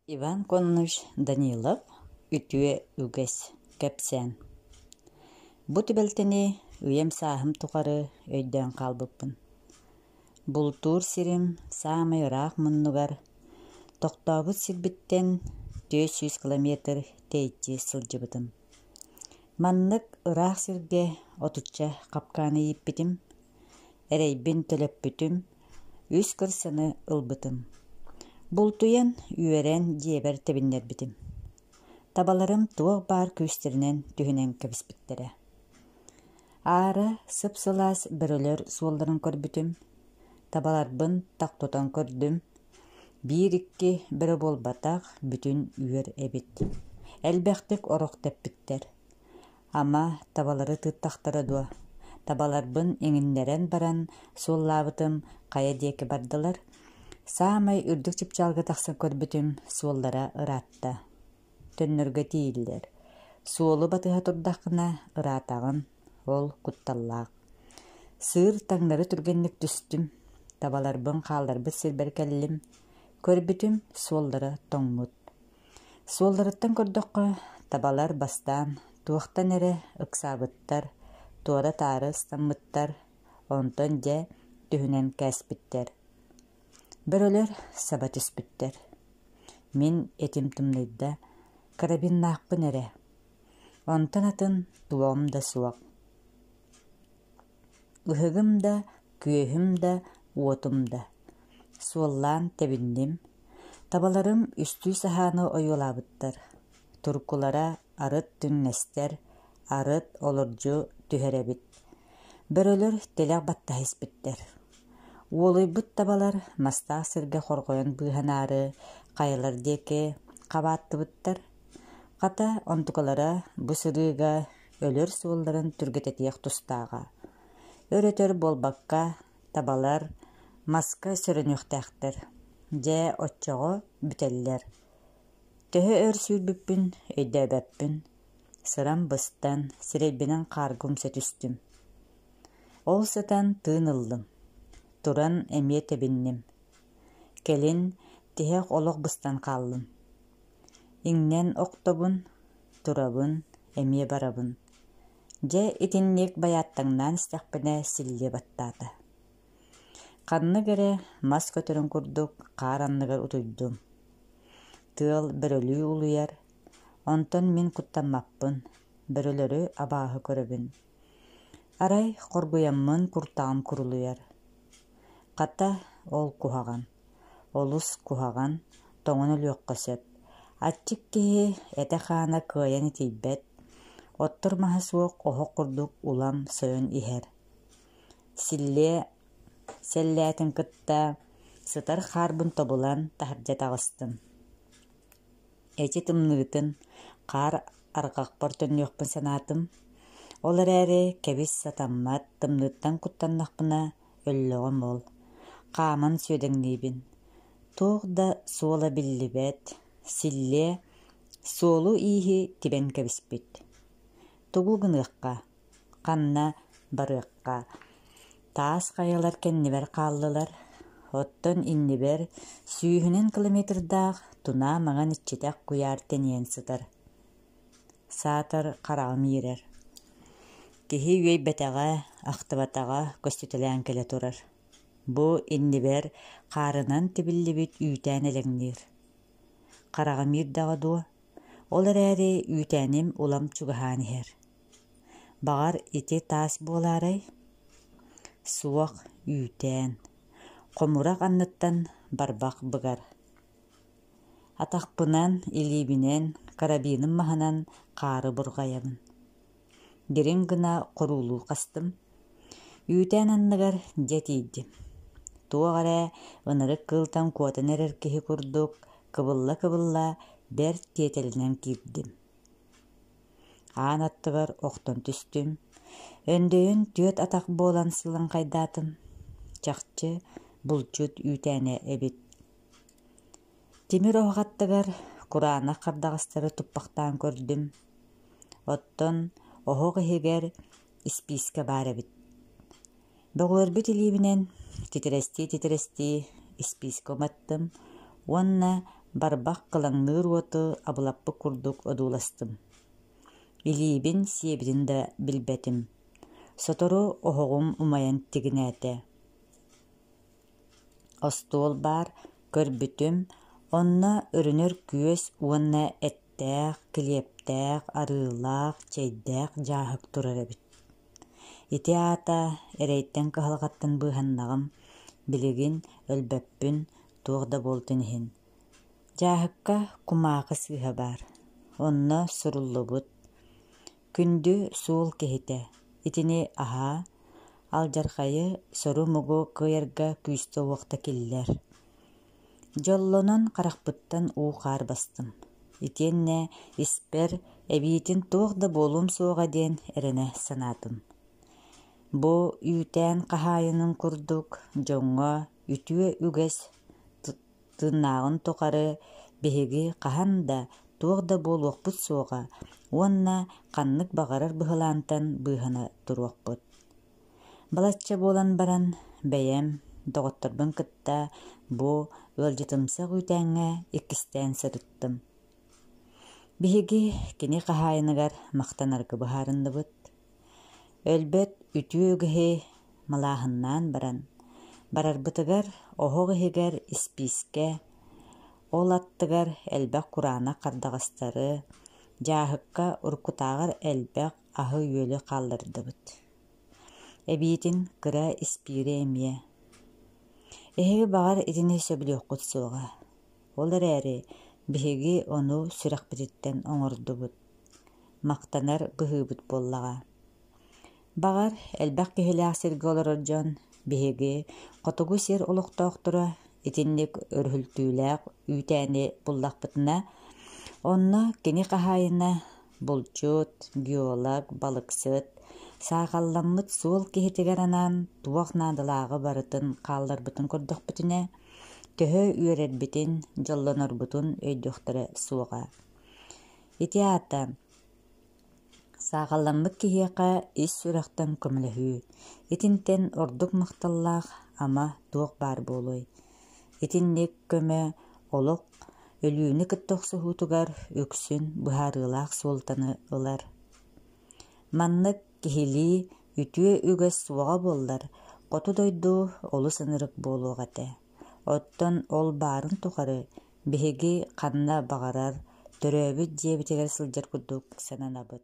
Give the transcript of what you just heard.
Иван Кононович Данилов «Үтүө үгэс» кэпсээн Бу түбэлтэни үйэм-сааһым тухары өйдөөн хаалбыппын. Бултуур сирим саамай ыраах муннугар, тохтообут сирбиттэн 400 километр тэйиччи сылдьыбытым. Маннык ыраах сиргэ отучча хапкааны ииппитим, эрэйбин төлөппүтүм, үс кырсаны ылбытым. Бултуйан, үөрэн дьиэбэр тэбиннэрбитим. Табаларым туох баар күүстэринэн түһүнэн кэбиспиттэрэ. Аара сып-сылаас бөрөлөр суолларын көрбүтүм, табаларбын тохтотон көрдүм. Биир-икки бөрө буолбатах, бүтүн үөр эбит. Элбэхтик орох тэппиттэр. Ама, табалары тыыттахтара дуо? Табаларбын иҥиннэрэн баран суоллаабытым хайа диэки бардылар. Саамай үрдүк чыпчаалга тахсан көрбүтүм, суоллара ыраатта. Төннөргө тиийиллэр. Суолу батыһа турдаххына ыраатаҕын, ол кутталлаах. Сыыр таҥнары түргэнник түстүм, табаларбын хаалларбыт сирбэр кэллим. Көрбүтүм, суоллара тоҥмут. Суолларыттан көрдөххө, табалар бастаан туохтан эрэ ыксаабыттар, туора-таары ыстаммыттар, онтон дьэ түһүнэн кээспиттэр. Бөрөлөр саба түспүттэр. Мин этим тымныйда, карабиннаахпын эрэ. Онтон атын туоҕум да суох. Ыһыгым да, күөһүм да, уотум да. Суоллаан тэбинним. Табаларым үстүү саһааны ойуолаабыттар. Туркулара арыт түҥнэстэр, арыт олордьу түһэр эбит. Бөрөлөр тилэх баттаһа испиттэр. Уолуйбут табалар мастаах сиргэ хорҕойон быыһанаары хайалар диэки хабааттыбыттар. Хата, онтукалара бу сырыыга өлөр суолларын түргэтэтиэх тустааҕа. Өр-өтөр буолбакка, табалар маска сөрөнүөхтээхтэр. Дьэ, оччоҕо бүтэллэр. Төһө өр сүүрбүппүн өйдөөбөппүн. Сырам быстан, сирэйбинэн хаарга умса түстүм. Ол сытан тыын ыллым. Туран эмиэ тэбинним. Кэлин тиһэх олох быстан хааллым. Иҥнэн охтобун, турабын, эмиэ барабын. Дьэ итинник байааттаҥнаан истэхпинэ силлиэ баттаата. Ханнык эрэ мас көтөрүн курдук хаар анныгар утуйдум. Тыал бөрөлүү улуйар, онтон мин куттаммаппын, бөрөлөрү абааһы көрөбүн. Арай хоргуйаммын куртаҕым курулуйар. Хата, ол куһаҕан. Олус куһаҕан, тоҥон өлүөххэ сөп. Аччык киһи этэ-хаана кыайан итийбэт, оттор маһа суох оһох курдук улам сойон иһэр. Силлиэ сэллээтин кытта сытар хаарбын тобулан таһырдьа таҕыстым. Эчи тымныытын, хаар арҕахпар төннүөхпүн санаатым. Ол эрээри кэбис сатаммат, тымныыттан куттаннахпына өллөҕүм ол. Хааман сүөдэҥниибин. Туох да суола биллибэт, силлиэ, суолу-ииһи тибэн кэбиспит. Тугу гыныахха, ханна барыахха? Таас хайалар кэннибэр хааллылар, оттон иннибэр сүүһүнэн километрдаах тунаа маҥан иччитэх куйаар тэнийэн сытар. Саатар хараҕым иирэр. Киһи үөйбэтэҕэ, ахтыбатаҕа көстүтэлээн кэлэ турар. Бу иннибэр хаарынан тибиллибит үүтээн элэҥниир. Хараҕым иирдэҕэ дуо? Ол эрээри үүтээним улам чугаһаан иһэр. Баҕар, ити таас буолаарай? Суох, үүтээн. Хомурах анныттан барбах быгар. Атахпынан, илиибинэн, карабиным маһынан хаары бурҕайабын. Дириҥ гына хоруулуу хастым. Үүтээн анныгар дьэ тиийдим. Туох эрэ ынырык кыылтан куотан эрэр киһи курдук кыбылла-кыбылла бэрт тиэтэлинэн киирдим. Аан аттыбар охтон түстүм. Өндөйөн түөрт атах буолан сылаҥхайдаатым. Чахчы, булчут үүтээнэ эбит. Тимир оһох аттыгар кураанах хардаҕастары туппахтаан көрдүм. Оттон оһох иһигэр испиискэ баар эбит. Бөҕүөрбүт илиибинэн титирэстии-титирэстии испиискэ уматтым уонна Барбах кылаҥныыр уоту абылаппыт курдук одууластым. Илиибин сиэбитин да билбэтим. Сотору оһоҕум умайан тигинээтэ. Остуол баар, көрбүтүм, онно өрүнэр күөс уонна эттээх, килиэптээх, арыылаах, чэйдээх дьааһык турар эбит. Ити аата эрэйтэн-кыһалҕаттан быыһаннаҕым, билигин өлбөппүн, туох да буолтун иһин. Дьааһыкка кумаахы сыыһа баар, онно суруллубут: «Күндү суол киһитэ, итини аһаа, алдьархайы, сору-мугу кыайарга күүстэ-уохта киллэр». Дьоллонон харахпыттан уу-хаар бастым, итиэннэ испэр эбиитин туох да буолуом суоҕа диэн эрэнэ санаатым. Бу үүтээн хаһаайынын курдук дьоҥҥо үтүө үгэс тыыннааҕын тухары биһиги хаһан да туох да буолуохпут суоҕа уонна ханнык баҕарар быһылаантан быыһана туруохпут. Балачча буолан баран бэйэм доҕотторбун кытта бу ыалдьытымсах үүтээҥҥэ иккистээн сырыттым. Биһиги кини хаһаайыныгар махтанарга быһаарынныбыт. Өлбөт үтүө үгэһи малааһыннаан баран, барарбытыгар оһох иһигэр испиискэ, ол аттыгар элбэх кураанах хардаҕастары, дьааһыкка уруккутааҕар элбэх аһы-үөлү хааллардыбыт. Эбиитин кыра испиири эмиэ. Эһиги баҕар итини сөбүлүөххүт суоҕа. Ол эрээри биһиги ону сүрэхпититтэн оҥордубут, махтанар быһыыбыт буоллаҕа. Баҕар, элбэх киһилээх сиргэ олорор дьон биһиги хотугу сир олохтоохторо итинник өрүһүлтүүлээх үүтээни буллахпытына, онно кини хаһаайына булчут, геолог, балыксыт, саахалламмыт суол киһитигэр анаан туох наадалааҕы барытын хаалларбытын көрдөхпүтүнэ, төһө үөрэрбитин, дьоллонорбутун өйдүөхтэрэ суоҕа. Ити аата саахалламмыт киһиэхэ ис сүрэхтэн көмөлөһүү, итинтэн ордук махталлаах ама туох баар буолуой? Итинник көмө олох өлүүнү кытта охсуһуутугар үксүн быһаарыылаах суолтаны ылар. Маннык киһилии үтүө үгэс суоҕа буоллар, хоту дойду олус ынырык буолуох этэ. Оттон ол баарын тухары биһиги ханна баҕарар төрөөбүт дьиэбитигэр сылдьар курдук сананабыт.